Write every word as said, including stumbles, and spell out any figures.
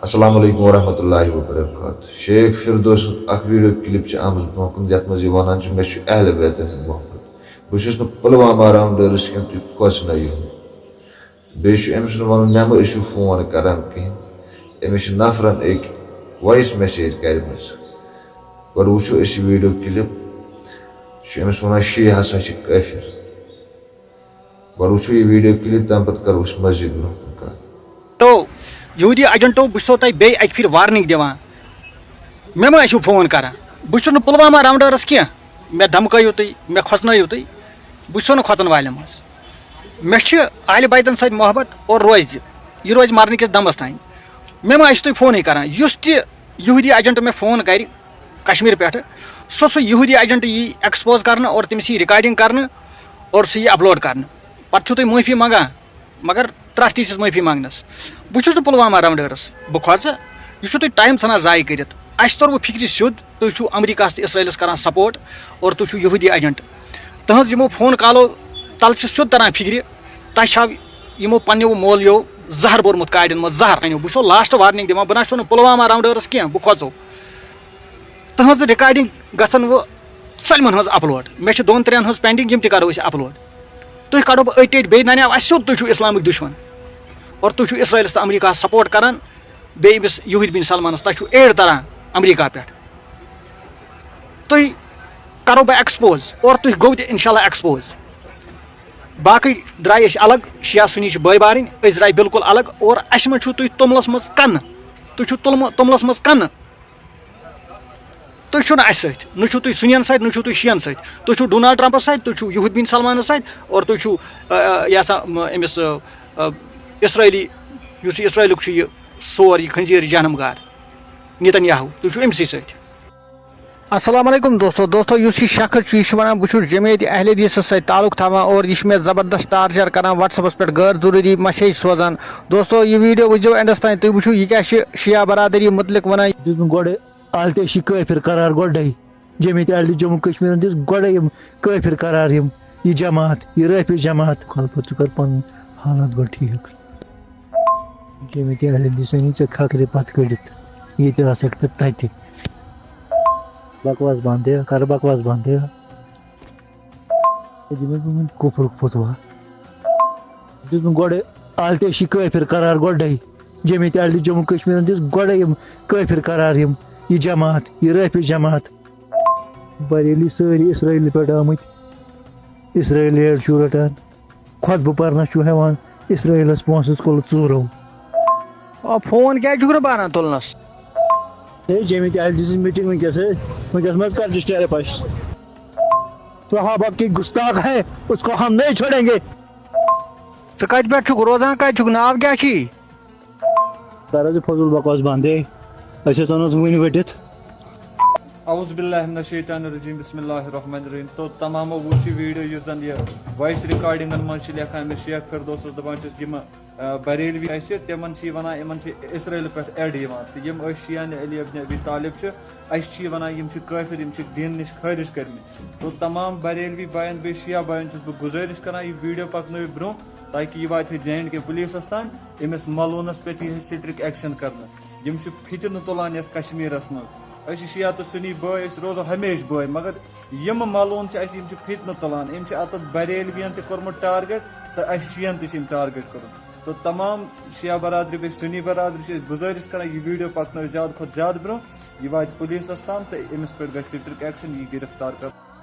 السلام علیکم ورحمۃ اللہ وبرکاتہ۔ شیخ فردوس سُنٛد اکھ ویڈیو کلپ چھِ آمٕژ برونٛہہ کُن، یتھ منٛز یہِ ونان چھُ، "مےٚ چھُ اہل بیتن ہُنٛد محبت، بہٕ چھُس نہٕ پلوامہ راونڈرس کینٛہہ، تُہۍ کھوژنٲیِو نہٕ۔" بیٚیہِ چھُ أمۍ سُنٛد ونُن، "مےٚ مہ ٲسِو فون کران کِہیٖنۍ۔" أمِس چھِ نفرن أکۍ وایس میسیج کرِمٕژ۔ گۄڈٕ وٕچھو أسۍ یہِ ویڈیو کلپ۔ یہِ چھُ أمِس ونان، "شیعہ ہسا چھِ کٲفر۔" گۄڈٕ وٕچھو یہِ ویڈیو کلپ، تَمہِ پتہٕ کرو أسۍ مزید برونٛہہ کُن کتھ۔ تو یہودی ایجنٹو، بہٕ چھُسو تۄہہِ بیٚیہِ اَکہِ پھِرِ وارننگ دِوان، مےٚ مہ ٲسِو فون کران۔ بہٕ چھُس نہٕ پلوامہ راونڈرس کینٛہہ، مےٚ دھمکٲیِو تُہۍ، مےٚ کھۄژنٲیِو تُہۍ، بہٕ چھُسو نہٕ کھۄژن والٮ۪ن منٛز۔ مےٚ چھِ اہلِ بیتن سۭتۍ محبت اور روزِ تہِ، یہِ روزِ مرنہٕ کِس دمس تام۔ مےٚ مہ ٲسِو تُہۍ فونٕے کران۔ یُس تہِ یہودی ایجنٹ مےٚ فون کرِ کشمیر پٮ۪ٹھٕ، سُہ سُہ یہودی ایجنٹ یی ایکسپوز کرنہٕ اور تٔمِس یی ریکارڈنگ کرنہٕ اور سُہ یی اپلوڈ کرنہٕ۔ پتہٕ چھِو تُہۍ معٲفی منگان، مگر ترٹھ تہِ چھِس معٲفی منگنس۔ بہٕ چھُس نہٕ پلوامہ راونڈرس، بہٕ کھۄژٕ۔ یہِ چھُو تُہۍ ٹایم ژھٕنان ضایع کٔرِتھ۔ اسہِ توٚر وۄنۍ فکرِ سیوٚد، تُہۍ چھِو امریکہس تہٕ اسرائیلس کران سپورٹ اور تُہۍ چھِو یہودی ایجنٹ۔ تہنٛز یِمو فون کالو تل چھِ سیوٚد تران فکرِ، تۄہہِ چھا یِمو پننیو مولیو زہر بوٚرمُت کاڑٮ۪ن منٛز، زہر۔ بہٕ چھُسو لاسٹ وارننگ دِوان، بہٕ نہ چھُسو نہٕ پلوامہ راونڈرس کینٛہہ، بہٕ کھۄژو۔ تہنٛز ریکارڈنگ گژھن وۄنۍ سٲلمن ہٕنٛز اپلوڈ۔ مےٚ چھِ دۄن ترٛٮ۪ن ہٕنٛز پینڈنگ، یِم تہِ کرو أسۍ اپلوڈ۔ تُہۍ کڑو بہٕ أتۍ أتۍ بیٚیہِ، ننیو اَسہِ سیوٚد تُہۍ چھِو اسلامٕکۍ دُشمن اور تُہۍ چھِو اسرائیلس تہٕ امریکہس سپورٹ کران، بیٚیہِ أمِس یہودی بن سلمانس، تۄہہِ چھِو ایڈ تران امریکہ پٮ۪ٹھ۔ تُہۍ کرو بہٕ ایکسپوز اور تُہۍ گوٚو تہِ انشاءاللہ ایکسپوز۔ باقٕے درٛاے أسۍ الگ، شیعہ سُنی چھِ بٲے بارٕنۍ، أسۍ درٛاے بالکل الگ اور اَسہِ منٛز چھُو تُہۍ توٚملس منٛز کنہٕ، تُہۍ چھِو توٚلمہٕ-، توٚملس منٛز کنہٕ۔ تُہۍ چھِو نہٕ اَسہِ سۭتۍ، نہ چھِو تُہۍ سُنین سۭتۍ، نہ چھِو تُہۍ شیعن سۭتۍ، تُہۍ چھِو ڈونالڈ ٹرمپس سۭتۍ، تُہۍ چھِو یہود بن سلمانس سۭتۍ، اور تُہۍ چھِو، آ، آ، یہِ ہسا، م-، أمِس، آ، آ، اسرائیلی، یُس یہِ اسرائیلُک چھُ یہِ سور، یہِ خنزیر، یہِ جہنم گار، نیتن یاہو، تُہۍ چھِو أمسٕے سۭتۍ۔ السلام علیکم دوستو۔ دوستو، یُس یہِ شخص چھُ، یہِ چھُ ونان، "بہٕ چھُس جماعت اہل حدیثس سۭتۍ تعلق تھاوان اور یہِ چھُ مےٚ زبردست ٹارچر کران، WhatsAppس پٮ۪ٹھ غٲر ضروٗری میسیج سوزان۔" دوستو، یہِ ویڈیو وٕچھزیو اینڈس تام، تُہۍ وٕچھِو یہِ کیٛاہ چھُ شیعہ برادری متعلق ونان۔ دیُت مےٚ گۄڈٕ آلتہِ شی کٲفر قرار گۄڈَے۔ جمعیت اہل جموں کشمیرن دِژ گۄڈَے یِم کٲفر قرار، یِم، یہِ جماعت، یہِ رٲفض جماعت۔ خلفت، ژٕ کر پنٕنۍ حالات گۄڈٕ ٹھیٖک۔ جمعیت اہل حدیثن ژےٚ کھکھرِ پتھ کٔڑِتھ، ییٚتہِ آسکھ تہٕ تتہِ۔ بکواس بنٛد ہے، کر بکواس بنٛد ہے۔ ژےٚ دِمے بہٕ وۄنۍ کفرُک فتوا۔ دیُت نہٕ گۄڈٕ آلتہِ شی کٲفر قرار گۄڈَے۔ جمعیت اہل جموں کشمیرن دِژ گۄڈَے یِم کٲفر قرار، یِم، یہِ جماعت، یہِ رٲفض جماعت۔ بریلی سٲری اسرائیل پٮ۪ٹھ آمٕتۍ۔ اسرائیل ایڈ چھُو رٹان، خطبہٕ پرنس چھُو ہٮ۪وان اسرائیلس پونٛسہٕ کُلہٕ ژوٗرو۔ آ، فون کیٛازِ چھُکھ نہٕ بنان تُلنس؟ ہے، جمعیت اہل دِژ میٖٹِنٛگ وٕنکیٚس، ہے، وٕنکیٚس منٛز کر ڈسٹرب اَسہِ۔ صحابہ کی گستاخ ہے، اس کو ہم نہیں چھوڑیں گے۔ ژٕ کتہِ پٮ۪ٹھ چھُکھ روزان، کتہِ چھُکھ، ناو کیٛاہ چھی؟ کر حظ یہِ فضوٗل بکواس بنٛد، ہے۔ أسۍ حظ ژھٕنو ژٕ وٕنہِ ؤٹِتھ۔ اعوذ باللہ من الشیطان الرجیم، بسم اللہ الرحمن الرحیم۔ تو تمامو وٕچھ یہِ ویڈیو یُس زن یہِ وائس ریکارڈنگن منٛز چھِ لیکھان، أمِس شیخ فردوسس دپان چھِس، یِم، آ، بریلوی اَسہِ، تِمن چھِ یہِ ونان، یِمن چھِ اسرائیل پٮ۪ٹھ ایڈ یِوان، تہٕ یِم أسۍ شیعہ علی ابن ابی طالب چھِ، اَسہِ چھِ یہِ ونان، یِم چھِ کٲفر، یِم چھِ دین نِش خٲرج کٔرمٕتۍ۔ تو تمام بریلوی باین بیٚیہِ شیعہ باین چھُس بہٕ گُزٲرِش کران، یہِ ویڈیو پکنٲیِو برونٛہہ، تاکہِ یہِ واتہِ ہے جے اینڈ کے پُلیٖسَس تام، أمِس ملعوٗنَس پٮ۪ٹھ یی ہے سٹرک ایکشن کرنہٕ۔ یِم چھِ فتنہٕ تُلان یَتھ کشمیٖرَس منٛز۔ أسۍ چھِ شیعہ تہٕ سُنی بٲے، أسۍ روزو ہمیشہِ بٲے، مگر یِم ملعوٗن چھِ اَسہِ، یِم چھِ فتنہٕ تُلان۔ أمۍ چھِ اَتَتھ بریلویَن تہِ کوٚرمُت ٹارگیٹ تہٕ اَسہِ شیعن تہِ چھِ أمۍ ٹارگیٹ کوٚرمُت۔ تو تمام شیعہ برادری بیٚیہِ سُنی برادری چھِ أسۍ گُزٲرِش کران، یہِ ویڈیو پکنٲیِو زیادٕ کھۄتہٕ زیادٕ برونٛہہ، یہِ واتہِ پُلیٖسَس تام تہٕ أمِس پٮ۪ٹھ گژھِ سٹرک ایکشن، یہِ گرفتار کرنہٕ۔